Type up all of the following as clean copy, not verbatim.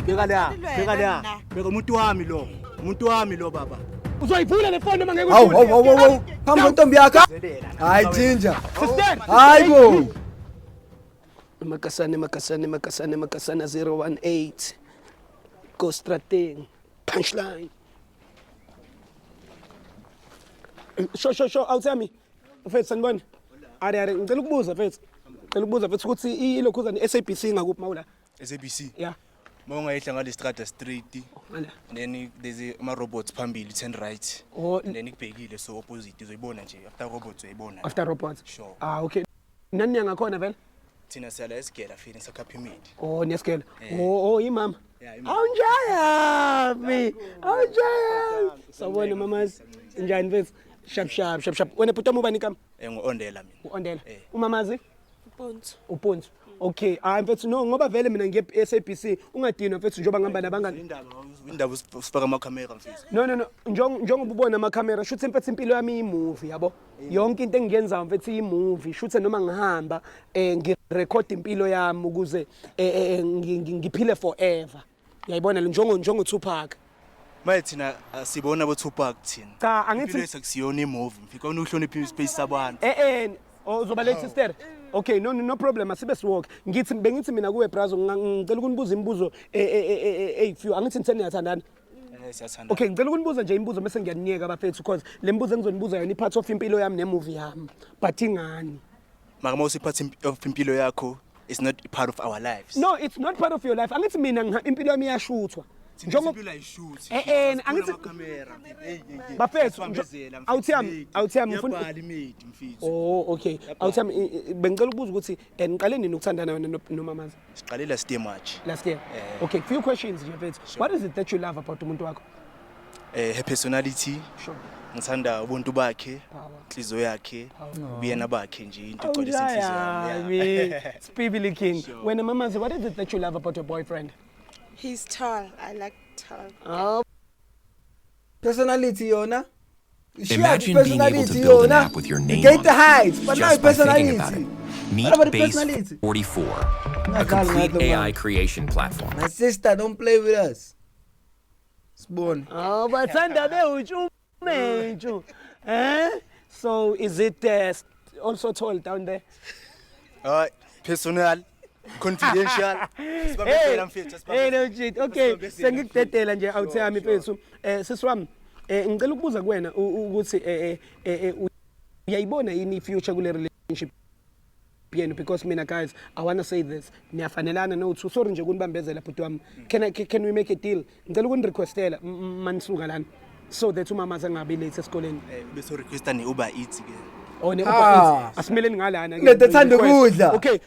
Bheka la, bheka la. Bheka umuntu wami lo. Umuntu wami lo baba. Uzoyivula le phone noma ngeke Hawu hawu hawu hawu. Phambi kwentombi yakho. Hayi Ginger. Sister. Hayi bo. Makasane makasane makasane makasana 018. Go strateng. Punchline. Sho sho sho awuthami. Mfethu sanibona. Are are ngicela ukubuza mfethu. Ngicela ukubuza mfethu ukuthi ilokhuzana SABC ngakuphi mawula? SABC. Yeah. Uma ungayehla ngale strata straight. Ngala. And then there's ama robots phambili turn right. Oh. And then ikubhekile so opposite uzoyibona nje after robots uyayibona. After robots. Sure. Ah okay. Nani niyangakhona vele? Thina siyala esigela fini sakhapha imidi. Oh niyasigela. Oh oh imama. Yeah, imama. Awunjayami. Awunjayami. Sawubona mamazi. Njani mfethu? Shap shap shap shap. Wena bhuti wami ubani igama? Eh ngu-Ondela mina. U-Ondela. Eh. Umamazi? Mponzo. Uponzo. Okay, hayi mfethu no ngoba vele mina ngiye SABC ungadinwa mfethu njengoba ngihamba nabangani. Indaba indaba usifaka amakhamera mfethu. No no no njengoba ubona amakhamera shuthi mfethu impilo yami iyimovie yabo. Yonke into engiyenzayo mfethu iyimovie shuthi noma ngihamba eh ngirecord impilo yami ukuze ngiphile forever. Uyayibona le njengo Tupac. Manje thina sibona bo Tupac thina. Cha angithi Impilo yethu akusiyona imovie mfethu. Kwani uhloniphe ispace sabantu. Eh eh oh, uzoba late sister. Okay no no no problem asibe siwalk. Ngithi bengithi mina kuwe brazo ngicela ukunibuza imibuzo eh few angithi nitheni niyathandana. Eh siyathanda. Okay ngicela ukunibuza nje imibuzo bese ngiyaniyeka bafethu because le mibuzo engizonibuza yona i-part of impilo yami ne-movie yami. But ingani? Mara uma usiphatha of impilo yakho it's not part of our lives. No it's not part of your life. Angithi mina impilo yami iyashuthwa. Njengoba impilo ayishuthi. Eh eh angithi Bafethu, awuthiyami, awuthiyami, ngifuna- ngifuna imedi mfethu. Oh okay. Awuthami bengicela ukubuza ukuthi niqale nini ukuthandana wena nomamazi? Siqale last year March. Last year. Eh. Okay, few questions nje mfethu. What is it that you love about umuntu wakho? Eh her personality. Sure. Ngithanda ubuntu bakhe, Power. inhliziyo yakhe, ubuyena bakhe nje into egcwalisa inhliziyo yami. Awunjayami. Yeah. Spibili King. Sure. Wena mamazi, what is it that you love about your boyfriend? He's tall. I like tall. Oh, Personality yona. She had Imagine being able to personality build an yona. app with your You name get on the it heights, but now just by thinking about personality. it. Meet What about the Base personality? 44, a Ngadlali complete ngallo AI man. creation platform. My sister, don't play with us. Sibone. Oh, bathanda bewutshumentshu. Eh? So is it also tall down there? Alright, personal, confidential. Hey, Sibambezela mfethu, hey sibambezela. no shit. Okay, Sibambezela, sengikudedela nje awuthami Sure, mfethu. Sisi wami, ngicela ukubuza kuwena ukuthi uyayibona yini i-future kule relationship yenu because mina guys I want to say this niyafanelana no two sorry nje kunibambezela bhuti wami can we make a deal ngicela ukunirequestela manisuka lana so that umama angabi late esikoleni Eh bese requesta ne Uber Eats ke. Oh ne Uber Ah. Eats asimeleni ngalana ke Indoda ethanda request. ukudla. Okay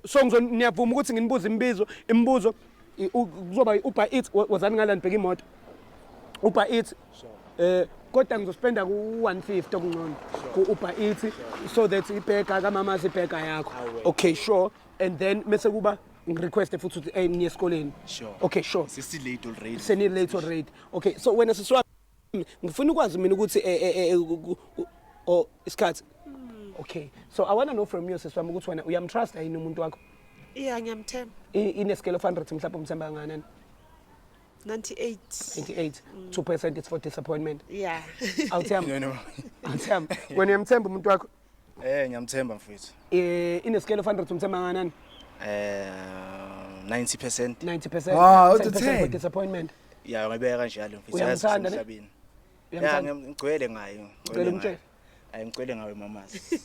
so niyavuma ukuthi nginibuze imibuzo kuzoba i-Uber Eats wozani ngalana bheka imoto Uber Eats kodwa ngizospenda ku-150 okungcono ku-Uber Eats so that ibhega kamama ibhega yakho okay sure and then mase kuba ngirequeste futhi ukuthi hey niye esikoleni Sure. okay sure Sisi late already. seni late already okay so wena sisi wami ngifuna ukwazi mina ukuthi oh isikhathi okay so I want to know from you sisi wami ukuthi wena uyamtrust yini umuntu wakho Yeah, ngiyamthemba. In a scale of 100 mhlawumbe umthemba kangakanani 98. 98 2% it's for disappointment Yeah. awuthemba No no. awuthemba wena uyamthemba umuntu wakho Eh ngiyamthemba mfethu. In a scale of 100 umthemba kangakanani 90%. 90% Ah, out of 10% for 10. disappointment Yeah, ngibeka kanjalo mfethu. Uyamthanda, ne? Emhlabeni. Yeah, Uyamthanda? ngigcwele ngayo. Ngicela umtshele. Ayi ngicwele ngawe mamazi.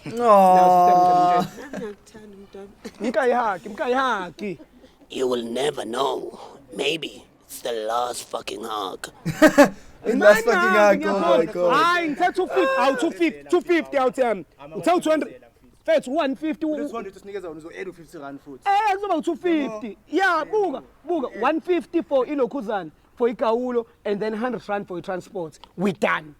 No. Ngiyakuthanda mntwana. Mkayihaki, mkayihaki. You will never know. Maybe it's the last fucking hug. The last fucking hug. Oh my God. Hayi ngithe 250, awu 250, 250 awuthemba. Uthe 200. Mfethu 150. 200 usinikeza wona uzo add 50 rand futhi. Kuzoba u250. Yeah, buka, buka 150 for ilokhuzana, for igawulo and then 100 rand for i-transport. We done.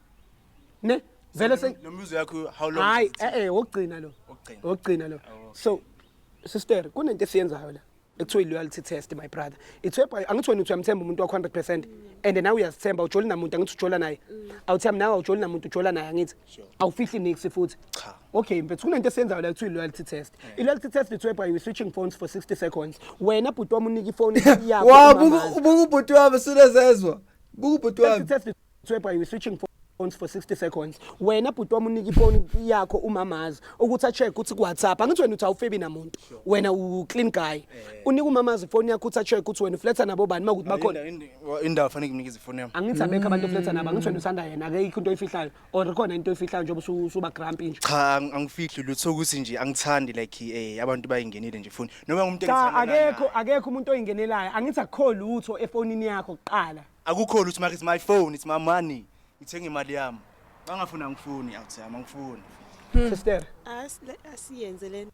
Ne? Vele se Lo mbuzo yakho how long? Hayi, wokugcina lo. Wokugcina. Wokugcina lo. So sister, kunento esiyenzayo la. Ekuthiwa i-loyalty test, my brother. It's whereby angithi wena uthi uyamthemba umuntu wakho 100% and nawe uyazithemba, ujoli namuntu, angithi ujola naye. Awuthembi nawe, awujoli namuntu, ujola naye, angithi awufihli nix futhi. Cha. Okay mfethu, kunento esiyenzayo la ekuthiwa i-loyalty test. I-loyalty test, it's whereby we switching phones for 60 seconds. Wena bhuti wami unika ifoni yakho Wa umamazi. buka, buka ubhuti wami sunezezwa. Buka ubhuti wami. Loyalty test is whereby we switching phones for 60 seconds. Wena bhuti wami unika ifoni yakho umamazi ukuthi a-check ukuthi ku-WhatsApp. Angithi wena uthi awufebi namuntu. Wena u clean guy. Unika umamazi ifoni yakho ukuthi a-check ukuthi wena ufletha nabo bani makuthi bakhona. Indawo fanele ngimnikeze ifoni yami. Angithi abekho abantu ofletha nabo, angithi wena usanda yena, akekho into oyifihlayo. Or khona into oyifihlayo njengoba usuba grumpy nje. Cha, angifihli lutho, ukuthi nje angithandi like abantu bayingenile nje ifoni noma ngumuntu Cha, engithandana naye. akekho umuntu oyingenelayo. Angithi akukho lutho efonini yakho kuqala. Akukho lutho mara it's my phone, it's my money, ngithenga imali yami, bangafuni angifuni, awuthi yami angifuni. Sister, Asiyenze le.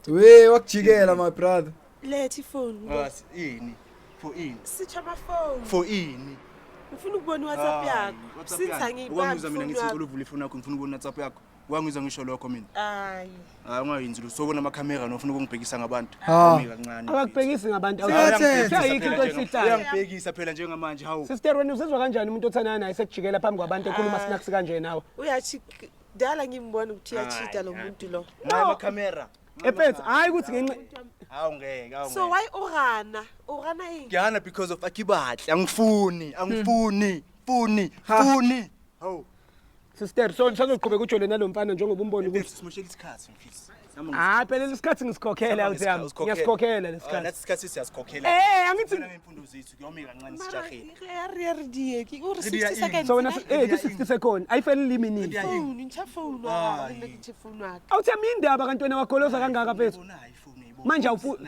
We wakujikela, my brother. Letha ifoni. Ah, ini for ini? Sitsha amafoni. For ini? Ngifuna ukubona iWhatsApp yakho. WhatsApp Since yani. angiyibambi Wangizwa mina ifoni ngithi yakho. ngicela uvule ifoni yakho, ngifuna ukubona WhatsApp yakho. Wangizwa ngisho lokho mina? Hayi. Hayi, ungayenzi lutho, sobona amakhamera nofuna ukungibhekisa ngabantu. Ha. Umi kancane. Akakubhekisi ngabantu. Siyathetha. Ayikho into oyifihlayo. Uyangibhekisa phela njengamanje, hawu. Sister, wena uzizwa kanjani umuntu othandana naye sekujikela phambi kwabantu ekhuluma snacks kanje nawe? Uyachi dala ngimbona ukuthi uyachita lo muntu lo. Hayi, amakhamera. Efethu, hayi ukuthi ngenxa Hawu, ngeke, hawu. So why ugana? Ugana eng? Ngiyana because of akibahle, angifuni, angifuni, funi, funi. Hawu. Sister, so nisazoqhubeka ujole nalo mfana njengoba umbona ukuthi Simoshela isikhathi mfisi. Hayi phela, lesikhathi ngisikhokhela, awuthi yami. Ngiyasikhokhela lesikhathi. Nathi isikhathi siyasikhokhela. Angithi Sifuna ngemfundo zethu, kuyomika kancane sijahile. Re re die ke o re Re dia 60 eng? seconds. So wena ke 60 second ayifanele iminute. Phone, ntsha phone wa nna ke ntshe phone wa ka. Awuthi yami indaba kanti wena wagoloza kangaka mfethu. Unayo ifoni, uyayibona. Manje awufu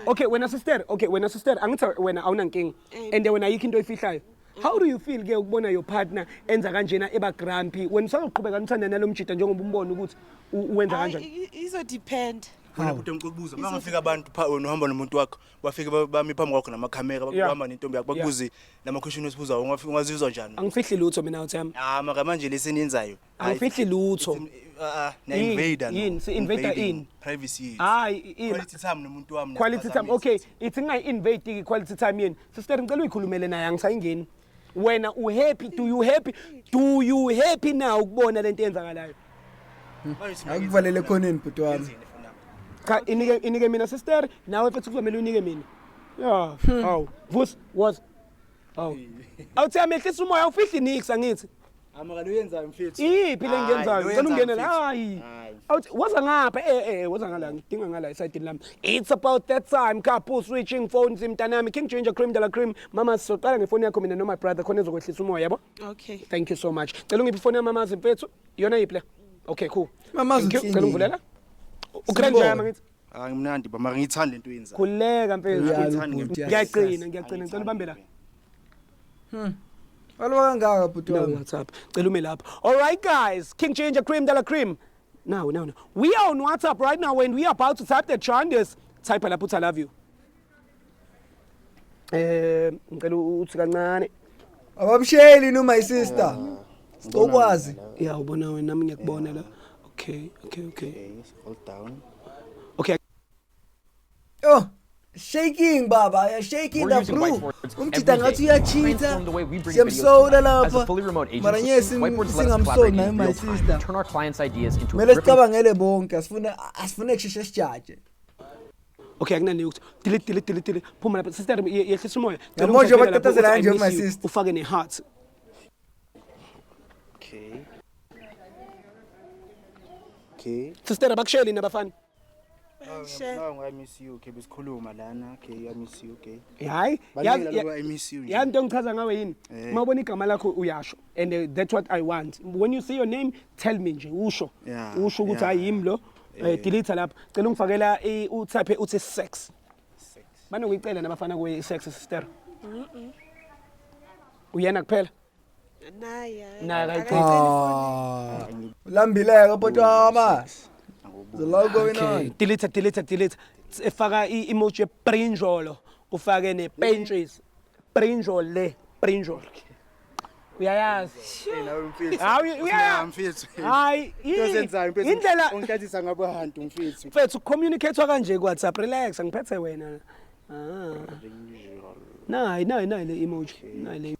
Okay wena sister, okay wena sister, angithi wena awunankinga and wena ayikho into oyifihlayo. How do you feel ke ukubona your partner enza kanjena, eba grumpy? Wena usazoqhubeka uthanda nalo mjida njengoba umbona ukuthi uwenza kanjani? Hayi, izo depend. Wena bhuti, ngikubuza, uma ngafika abantu pha, wena uhamba nomuntu wakho, bafike bami phambi kwakho namakhamera, bakuhamba nentombi yakho, bakubuze lama question osibuzayo, ungafika ungazizwa njani? Angifihli lutho mina, awuthi yami. Ah, mara manje leseniyenzayo. Angifihli lutho. Ah, na Yini? invader. Yini? Si-invader ini? Privacy yethu. Hayi, Quality time nomuntu wami. Quality time, okay, ithi ngingayi-invade i-quality time yeni. Sister, ngicela uyikhulumele naye, angisayingeni. Wena uhappy? Do you happy, do you happy now ukubona lento eyenzakalayo? Akuvalele khoneni, bhuti wami. Cha, inike mina, sister. Nawe futhi kuzomela unike mina. Ya, hawu, vusi was hawu, awuthi amehlisa umoya, awufihli nix, angithi? Amaka lo yenzayo mfethu. Iyiphi le ngiyenzayo? Hayi, lo Ngicela ungene la. yenzayo, Hayi. Hayi. Awuthi woza ngapha, woza ngala, ngidinga ngala esayidini lami. It's about that time, couple switching phones, mntanami. King Ginger, cream de la cream. Mama, sizoqala ngefoni yakho mina no my brother khona ezokwehlisa umoya, yabo? Okay. Thank you so much. Cela ungiphe ifoni yamamazi mfethu. Iyona yiphi le? Okay, cool. Mamazi Thank you. uclean. Cela ungivulela. Ukrem Sibonge. nje yami ngithi. Ah, ngimnandi ba, mara ngithanda lento oyenzayo. Khuleka mfethu. Uyala Ngithanda ubhuti, Ngiyaqina, ngiyaqina. Ngicela ubambe la. Walwa kangaka, bhuti No wami. WhatsApp. Cela ume lapho. All right guys, King Ginger, cream de la cream. No, no, no. We are on WhatsApp right now and we are about to type the changes. Type lapho uthi I love you. Ngicela uthi kancane. Abamsheli no my sister. Sicokwazi. Yeah, ubona wena, nami ngiyakubona la. Okay. Hold down. Okay. Oh, shaking baba, you're shaking We're the using brew. whiteboards Umjita every ngathi day. uyachita. Transform the way we bring videos to Siyamsola life. As a lapha. fully remote agency, Mara ngeke whiteboards let us singamsoli collaborate naye in my real time, sister. turn our clients' ideas into a Kumele gripping sicabangele bonke, asifune kusheshe sijaje. Okay, akunani ukuthi delete, delete, delete, delete. Phuma lapha sister, yehlisa umoya. Cela Yabo nje ungithathele lapho batatazela uthi I kanje, miss my you. sister. Ufake ne heart. Okay. Okay. Sister, abakusheli nabafana. Share. No, I miss you. Okay, besikhuluma lana. Okay, I miss you. Okay. Hayi, Baningi laba I miss you nje. yazi into engichaza ngawe yini? Eh. Uma ubona igama lakho uyasho and that's what I want. When you see your name, tell me nje, usho. Usho ukuthi hayi, yimi lo. Delete lapha. Cela ungifakela utype uthi sex. Sex. Banokuyicela nabafana kwe sex, sister? Uyena kuphela? Naye. Naye akayiceli. Ah. Ulambileke bhuti wami. There's a lot going Okay, on. delete, delete, delete. Faka i-emoji yebrinjolo, ufake ne-peaches. Brinjol le, brinjol. Uyayazi. Nawe mfethu. Hayi uyayazi. Mfethu. Hayi Into mfethu. indlela ongihlalisa ngabantu mfethu. mfethu communicate kanje ku WhatsApp relax angiphethe wena. Ah. Nayi nayi nayi le emoji. Nayi le.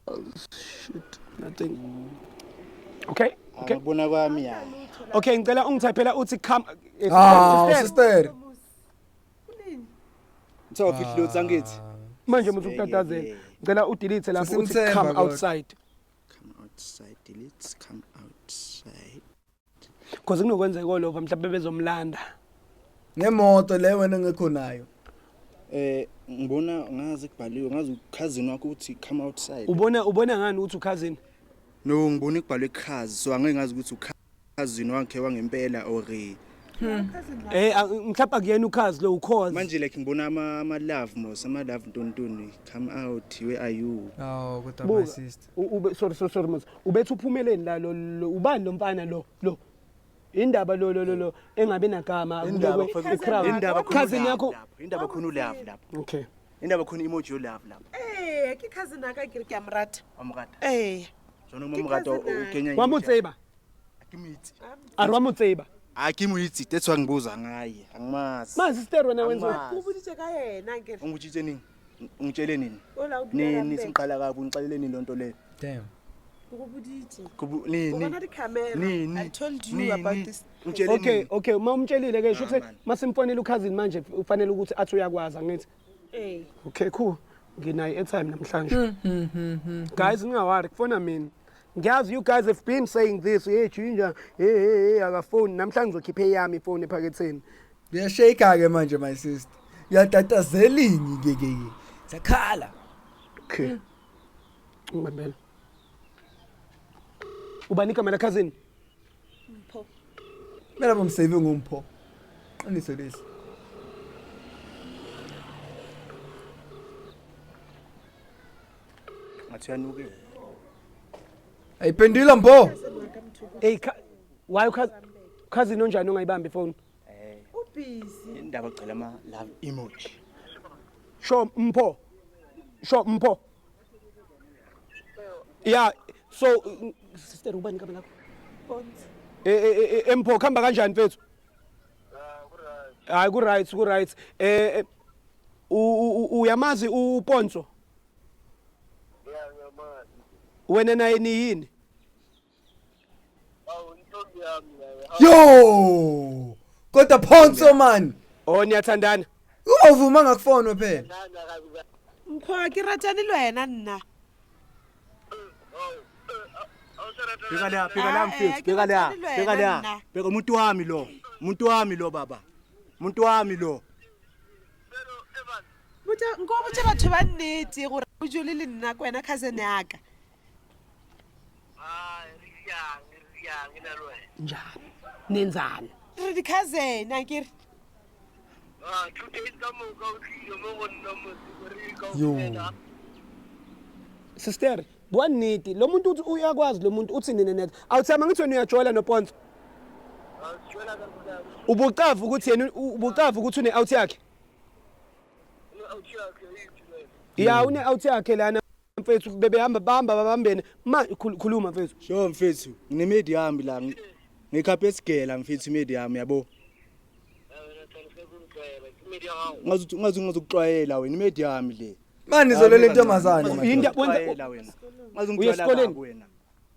Oh, shit nothing. Okay. Okay. Ngibona kwami ya. Okay ngicela ungithaphela uthi come Ah, sister. Kuthiwa ufihla lutho angithi. Manje muthi ukutatazela. Ngicela udelete lapho uthi Sesimthemba come kodwa. outside. Come outside, delete, come outside. Because kunokwenzeka olova mhlawumbe bezomlanda. Ngemoto le wena ngekho nayo. Ngibona ngazi kubhaliwe ngazi ukhazini wakho uthi come outside. Ubona ngani ukuthi ukhazini? No, ngibona kubhalwe khazi so angeke ngazi ukuthi ukhazini wakhe wangempela or Mhlawumbe akuyena ukhazi lo ukhozi. Manje like ngibona ama love mos ama love ntontoni come out where are you? Oh, kodwa my Buka. sister. Ube sorry sorry sorry Mos. Ubethi uphumeleni la lo ubani lo mfana lo. Indaba lo engabe nagama Indaba kubekwe i-crowd. Indaba khona Cousin ulove yakho. lapho. Indaba khona ulove lapho. Okay. Indaba khona emoji yo love lapho. Ee, ke cousin aka ke re ke a mo rata. Amrata. Ee. Jona uma mrata Ke cousin ukenya. Wa mo tseba. Akimitsi. A re wa mo tseba. Akimitsi that's why ngibuza ngaye. Angimazi. Ma sister wena wenza. Angimazi. Ke o boditse ka yena ke re. Ungitshitse nini? Ungitshele nini? Ola o dula Nini Randburg. simqala kabi ungixelele nini lonto leyo? Damn. Ke go boditse. Kubu O nini? bona di-camera. Nini? I told you Nini? about this. Ungitshele Okay, nini? okay, uma umtshelile ke sho ukuthi man. masimfonela ukhazini manje ufanele ukuthi athi uyakwazi angithi. Ee. Okay, cool. Nginayo airtime namhlanje. Guys, ningawari kufona mina. Ngiyazi you guys have been saying this, hey Ginger, hey hey hey akafoni namhlanje ngizokhipha eyami ifoni ephaketheni. Uyashake ke manje my sister. Uyatatazela ke ke ke. Sakhala. Okay. Ngibambela. Ubani igama la cousin? Mpho. Mina bomsave ngumpho. Qiniso lesi. Ngathi uyanuke. Ayiphendula mpho. Hey, why cousin onjani ongayibambi ifoni? O busy. Indaba gcela ama love emoji. Sho Mpho. Sho Mpho. Yeah, so sister ubani igama lakho? Ponts. Mpho khamba kanjani mfethu? Hayi ku right, ku right. Uyamazi uPonso? Wena naye ni yini? Yo! Kodwa Ponso man. Oh niyathandana. Ungavuma ngakufona phela. Mpho ke ratane le wena nna. Bheka la, bheka la Ah, mfethu, ke bheka la, ratane le bheka wena la. nna. Bheka umuntu wami lo. Umuntu wami lo baba. Umuntu wami lo. Botsa nko botse batho ba nnete gore o jole le nna ke wena cousin yaka. Njani? Nenzani? Re di-cousin akere. Yo. Sister, bua nnete, lo muntu uthi uyakwazi lo muntu uthi nina net. Awuthema ngithi wena uyajola noPonso. Ubucavu ukuthi yena ubucavu ukuthi une out yakhe. Ya une out yakhe lana mfethu bebehamba bamba babambene. Ma khuluma mfethu. Sho mfethu, nginemedi yami la. Ngikhaphe esigela mfethu imedi yami yabo. Ngazuthi ngazi ngazokuxwayela wena imedi yami le. Mani izolele intombazane. Yini wenza Xwayela wena. Ngaze Uya ngixwayela esikoleni? kabi wena.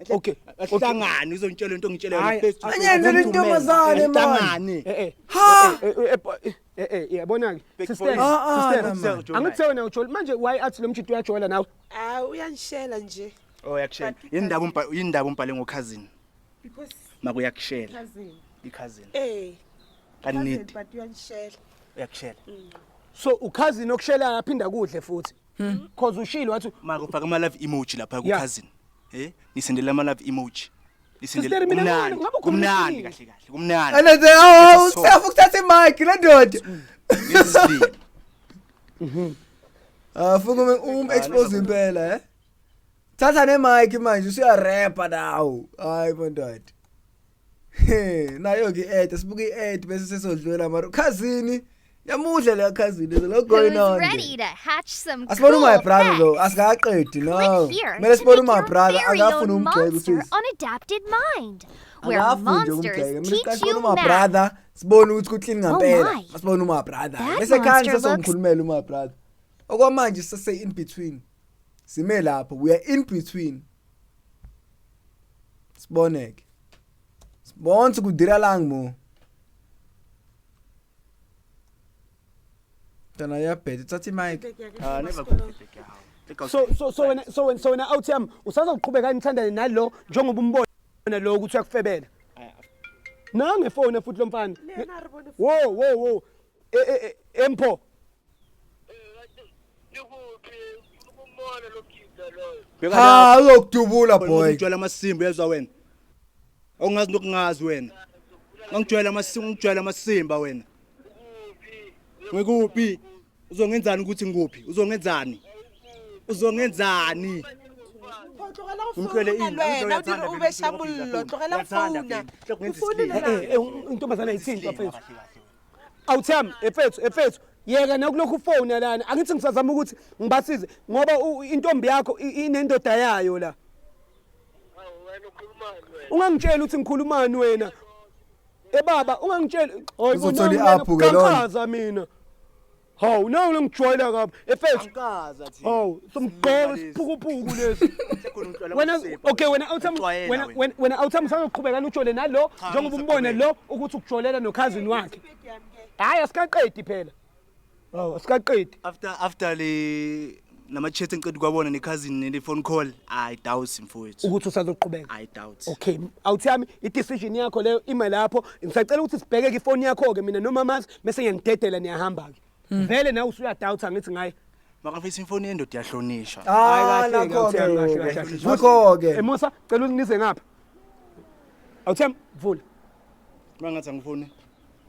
Okay. Asihlangane uzongitshela into ongitshela yona Hayi, face to face. Anyenzele intombazane man. Asihlangane. Ha! Yabona ke. Back Sister, for- Ah, ah, sister. man. Angithe wena ujola manje why athi lo mjidi uyajola nawe? Ah uyanishela nje. Oh yakushela. Indaba umbhale indaba umbhale ngokhazini. Because Makuyakushela cousin. ikhazini. Cousin Kanidi but uyanishela. uyakushela. So ukhazini okushelayo aphinda kudle futhi. Cause ushilo wathi Makufaka ama love emoji lapha Yeah. kukhazini. Nisendele ama love emoji. Nisendele Sister, mina kumnandi. ngabe ukhuluma Kumnandi iqiniso. kahle kahle. Kumnandi. Ene awu It's a usafa ukuthatha imic le ndoda. Lesi Ah fuka expose impela eh. Thatha ne mic manje usuya rapper now. Hayi bondoda. He, nayo ke ad sibuka iad bese sesodlula mara cousin. Yamudla le cousin, there's a lot going Who's on. ready There. to hatch some Asibona cool my brother though, effects? asikaqedi no. Click here Kumele to sibone make my your brother very akafuni own umgxeka monster usisi. on Adapted Mind, where Akafuni nje monsters ukumgxeka. Kumele teach siqale you sibone my math. brother, sibone ukuthi kuclean Oh ngempela. my. Asibone my brother. That Bese khani monster looks- sesongikhulumela uma brother. Okwamanje sase in between. Sime lapho, we are in between. Siboneke. Sibone ukuthi kudira lang mo. Mntana yabheda, thatha imic. Ah, never go back. So wena out yami usazoqhubeka nithandane nalo njengoba umbona lo ukuthi uyakufebela. Nangefoni futhi lo mfana. Wo wo wo. Empho. Ha, uzokudubula boy. Ungijwayela amasimba uyezwa wena. Awungazi nokungazi wena. Ngangijwayela amasimba, ngijwayela amasimba wena. Ngikuphi? Uzongenzani ukuthi ngikuphi? Uzongenzani? Uzongenzani? Tlogela go Umtlwele founa ini? le wena o Uyathanda dire o vele beša ukuthi mollo uyathanda tlogela go vele. founa Uyathanda o founela Eh eh intombazana ayithintwa mfethu. Awuthami efethu efethu yeka nakulokhu ufona lana angithi ngisazama ukuthi ngibasize ngoba intombi yakho inendoda yayo la. Ungangitsheli ukuthi ngikhulumani wena. Ebaba ungangitsheli hayi Uzothola i-app ke lona. Kaza mina. Hawu nawu ngijwayela kabi efethu. Angikaza thina. Hawu somgqoko isiphukuphuku lesi. Wena okay wena awuthami wena wena wena awuthami usazoqhubeka ujole nalo njengoba umbone lo ukuthi ukujolela nokhazini wakhe. Hayi asikaqedi phela. Hawu asikaqedi. After le nama chat engiceda kwabona ne cousin ne phone call, I doubt mfowethu. Ukuthi usazoqhubeka. I doubt. Okay, awuthami i-decision yakho leyo ima lapho. Ngisacela ukuthi sibheke ifoni yakho ke mina nomamazi bese ngiyanidedela niyahamba ke. Vele nawe usuyadoubt angithi ngaye. Makafisa ifoni yendoda iyahlonishwa. Ah, Hayi, kahle-ke, nakho awuthami, kahle, kahle, ke. kahle. Nakho ke. Musa, cela unginize ngapha. Awuthami, vula. Mangathi angifuni.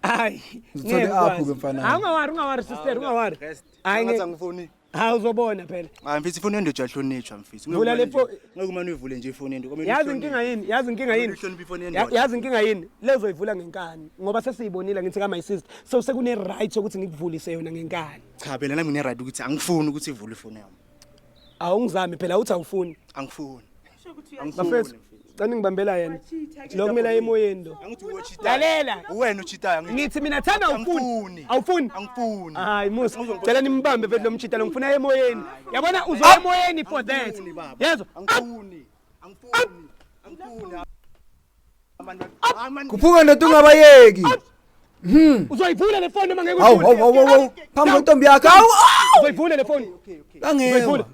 Hayi. Uzothola ngeke i-app ukwazi. ke mfana. Hayi ungawari, ungawari sister, ungawari. Rest. Hayi Mangathi ngeke. angifuni. Hayi uzobona phela. Hayi mfisi ifoni yendoda iyahlonishwa mfisi. Vula le Ngeke umane uyivule nje ifoni yendoda. Kumele Yazi uyihloniphe. inkinga yini? Yazi inkinga yini? Kumele uhloniphe ifoni yendoda. Yazi inkinga yini? Lezo ivula ngenkani ngoba sesiyibonile ngithi ka my sister. So sekune right yokuthi ngikuvulise yona ngenkani. Cha phela nami ngine right ukuthi angifuni ukuthi ivule ifoni yami. Awungizami phela uthi awufuni. Angifuni. Bafethu, cela ngibambela yena. Lo kumele aye emoyeni lo. Angithi uwe cheater. Lalela. Uwena ucheatayo angithi. Ngithi mina thana awufuni. Angifuni. Awufuni? Angifuni. Hayi Musa, cela nimbambe mfethu lo mchita lo ngifuna aye emoyeni. Yabona uzoya emoyeni for that. Angifuni baba. Yezwa? Angifuni. Angifuni. Angifuni. Abantu abantu Khuphuka ndoda ungabayeki. Uzoyivula le phone noma ngeke Hawu uyivule? hawu hawu hawu. Phambi kwentombi yakho. Hawu. Uzoyivula le phone. Bangewa. Uzoyivula.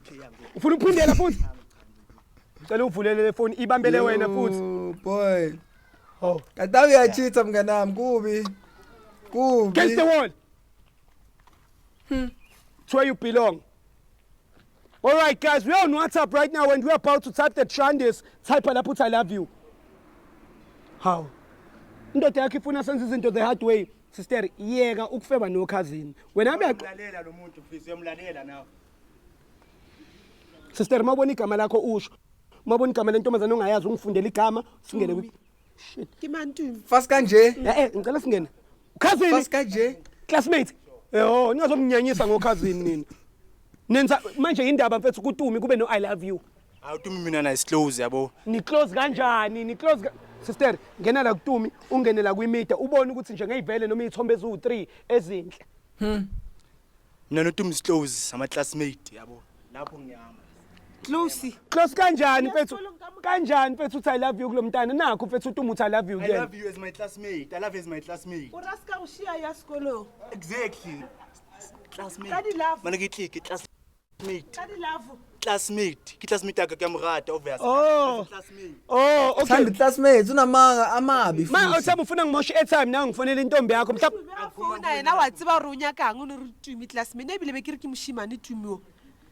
Ufuna ukuphindela futhi? Cela uvulele le phone ibambele wena futhi. Oh boy. Oh. Kanti uyacheata mnganami kubi. Kubi. Against the wall. To where you belong. All right, guys, we're on WhatsApp right now and we're about to type the trendis. Type lapho uthi I love you. How? Indoda yakho ifuna senze izinto the hard way. Sister, yeka ukufeba nokhazini. Wena uya Uyamlalela lo muntu mfisi uyamlalela nawe. Sister, mawubona igama lakho usho. Mawubona igama lentombazane ongayazi ungifundele igama, singene kwi Shit. Ke mantumi. Fast kanje. Eh ngicela singene. Cousin, Fast kanje. classmate. Yo, ningazomnyanyisa ngokhazini nina. Nenza manje indaba mfethu kuTumi kube no I love you. Awutumi mina na is close yabo. Ni close kanjani? Ni close Sister, ngena la kuTumi, ungene la kwimedia, ubone ukuthi nje ngeyivele noma izithombe eziwu3 ezinhle. Mina noTumi is close ama classmate yabo. Lapho ngiyama. Close. Close kanjani mfethu? Kanjani mfethu uthi I love you kulomntana? Nakho mfethu uTumi uthi I love you I kuyena. love you as my classmate. I love you as my classmate. O ra ska go shia ya sekolong. Exactly. Classmate. Ka di-love. Mana ke click classmate. Ka di-love. Classmate. Ke classmate ya ka ke a mo rata obvious. Oh. Classmate. Oh, okay. Thanda classmates unamanga amabi Ma futhi. awuthaba ufuna ngimoshe airtime nawe ngifonela intombi yakho mhlawumbe A founa yena wa tseba gore o nyakang o ne re Tumi classmate ebile be ke re ke moshimane Tumi o.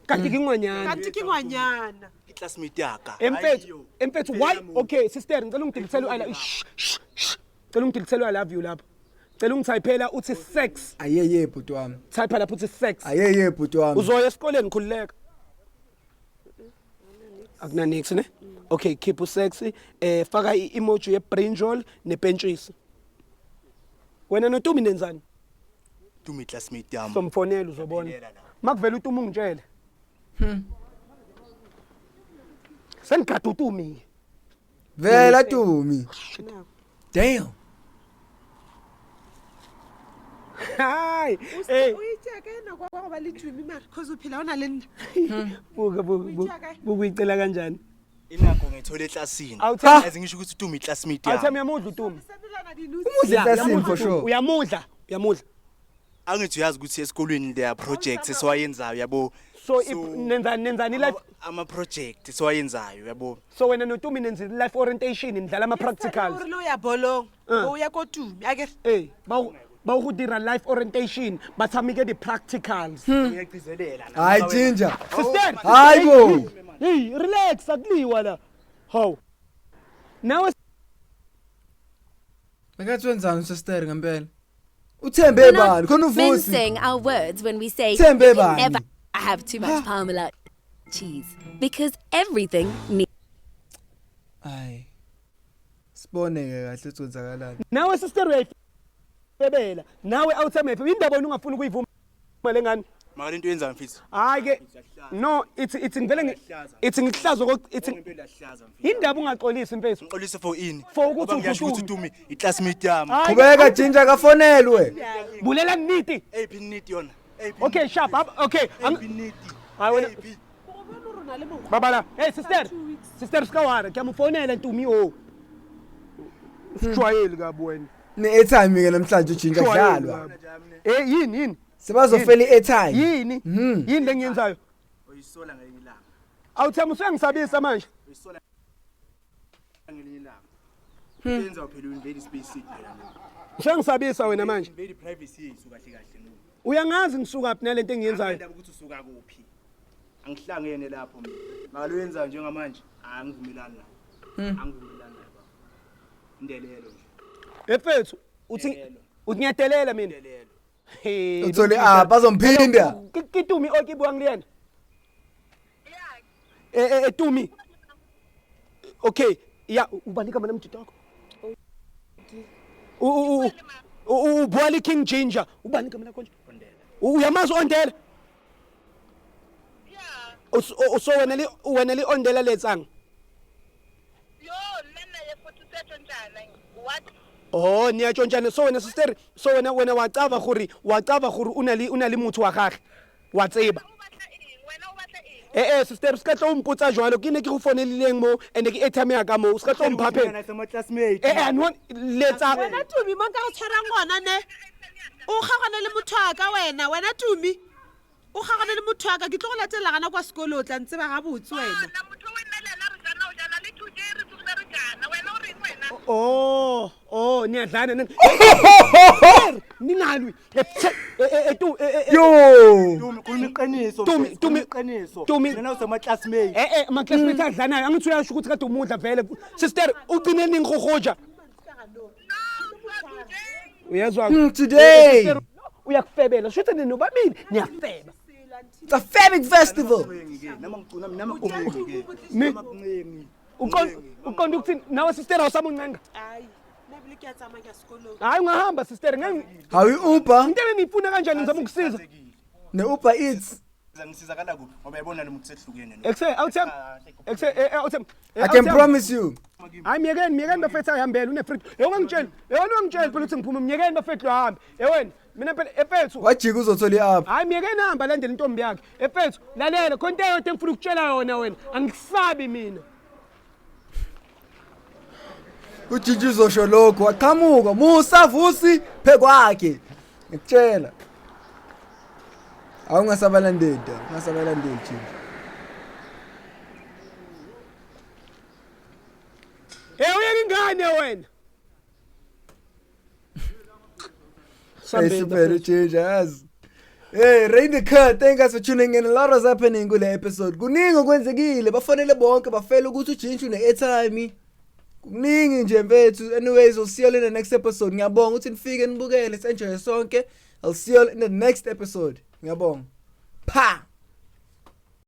kanti ke ngwanyana. Kanti ke ngwanyana. Ke classmate ya ka. Emfethu, emfethu why? Okay, sister, ngicela ungidilithele I love shh shh shh. Ngicela ungidilithele I love you lapho. Ngicela ungithayiphela uthi sex. Ayeye bhuti wami. Type lapho uthi sex. Ayeye bhuti wami. Uzoya esikoleni khululeka. Akuna nix ne? Okay, keep usex faka i-emoji ye-brinjal nepentshisi. Wena noTumi nenzani? Tumi classmate yami. Somfonela uzobona. Ngiyaphelela la. Makuvela uTumi ungitshele. Sengigada uTumi. Vela Tumi. Damn. Hayi. Hey, O itšea ka ena kwa go ba le tumi mare cause o phela o na le nna. Buka buka buka. Buka uyicela kanjani? Inakho ngithole eklasini. Awuthembi- Yazi ngisho ukuthi uTumi classmate Awuthembi yami. uyamudla uTumi. Senelana di-news. Umuzi Yeah, eklasini uyamudla for uTumi. sure. Uyamudla, uyamudla. Angithi uyazi ukuthi esikolweni there are projects esiwayenzayo yabo. So nenzani nenzani life Ama project esiwayenzayo yabo. So wena noTumi nenza life orientation, nidlala ama practicals. Gore le o ya bolong, o ya ko tumi akere. Eh, ba ba go dira life orientation, ba tshameke di practicals. Uyagcizelela la. Hayi Ginger. Sister, Hayi bo. Hey, relax, akuliwa la. Hawu. Nawe Bekathi wenzani sister ngempela? Uthembe We're bani? not Khona uVusi. mincing our words when we say Thembe you can bani? never have too much Parmalat cheese because everything needs Hayi. Sibone ke kahle ukuthi kwenzakalani. Nawe sister uyayifebela. Nawe awuthembe indaba wena ungafuni ukuyivuma lengane. Maka lento yenzayo mfethu. Hayi ke no, ithi ngivele ithi ngikuhlazo ithi Ngempela yahlaza mfethu. Indaba ungaxolisi mfethu. Ngixolise for ini? For ukuthi Ngoba ngiyasho ukuthi uTumi. uTumi i-classmate yami. Hayi, Qhubeka Ginger kafonelwe. Bulela nnete. Eyiphi initi yona? Eyiphi Okay, sharp. Okay. Eyiphi initi? Hayi wena Eyiphi? Babala. Hey sister. Sister Skawara, ngiyamufonela Ntumi o. Usijwayeli kabi wena. Ne airtime ke namhlanje uGinger Ujwayeli kudlalwa. kabi. Eh yini yini? Sebazofela i-airtime. Yini? Yini lengiyenzayo? Uyisola ngelinye ilanga. Awuthemba usuyangisabisa manje. Uyisola ngelinye ilanga. Yenza phela u-invade space yethu phela lo. Usuyangisabisa wena manje. Invade privacy yethu kahle kahle no. Uyangazi ngisuka phi nalento engiyenzayo. Indaba ukuthi usuka kuphi. Angihlangene lapho mina. Maka lo yenzayo njengamanje angivumelani nayo. Angivumelani nayo baba. Indelelo nje. Efethu uthi Ndelelo. uthi ngiyadelela mina. Indelelo. Hey, Uthole ah bazomphinda. Ke Tumi o ke buang le yena. Eh eh Tumi. Okay, ya ubani igama lamjita wakho? U u u u bua le King Ginger. Ubani igama lakho nje? Uyamazi Ondela? Yeah. So wena le Ondela letsang? Yo, nna naye futhi siyatshontshana. What? Oh, niyatshontshana. So wena sister, so wena wa caba gore o na le motho wa gagwe. Wa tseba. O batla eng? Wena o batla eng? Eh sister, se ka tlo mpotsa jwalo, ke ne ke go founelileng mo and ke airtime ya ka mo, se ka tlo mphaphela. Mina sama classmate. Eh ano letsa Wena Tumi, mo nka go tshwarang gona ne o kgagane le motho wa ka wena. Wena Tumi, o kgagane le motho wa ka, ke tlo go latelela gana kwa sekolo, o tla ntseba gabotse wena. Bona motho o nna le yena re jana, o jana le today re tsogile re jana. Wena o reng wena? Oh, niyadlana ningalwi. Eh tu Yo. Tumi khuluma iqiniso. Tumi, mfethu, Tumi, khuluma iqiniso. Tumi. Mina usama classmate. Eh ama classmates adlanayo, angithi uyasho ukuthi kade umudla vele. Sister, ugcine nini ngohoja? Uyezwa? Today. Sister, uyakufebela. Shuthi nina nobabili niyafeba. It's a Fabric Festival. Nama ngicuna nama uncengi ke. Mi Uncengi. Uqonda ukuthi nawe sister awusamuncenga. Ai, nna ebile ke a tsamaya ke ya sekolong. Hayi ungahamba sister, ngeke Hawu i-Uber into engiyifuna kanjani ngizama ukusiza. ne-Uber Eats. Ngisizakala kuphi? Ngoba yabona lo muntu sehlukene no. Ekse awuthemba. Ekse awuthemba. I can promise you. Hayi miyekeni, miyekeni bafethu, ayihambele une-freedom. Eh ungangitsheli. Eh wena ungangitsheli phela ukuthi ngiphume, miyekeni bafethu ahambe. Eh wena mina phela efethu. Wajika uzothola i-up. Hayi miyekeni hamba landela intombi yakhe. Efethu lalela khona into eyodwa engifuna ukutshela yona wena. Angikusabi mina. UJinja uzosho lokho waqhamuka Musa Vusi phekwakhe. Ngikutshela. Awungasabalandeli da, ungasabalandeli Ginger. Eh uyeke ingane wena. Hey, super Ginger yazi. Hey, Rain the Cut, thank you guys for tuning in. A lot was happening kule episode. Kuningi okwenzekile, bafanele bonke bafela ukuthi uJinja une airtime. Kuningi nje mfethu. Anyways, we'll see you all in the next episode. Ngiyabonga ukuthi nifike nibukele, enjoy sonke. I'll see you all in the next episode. Ngiyabonga. Pa.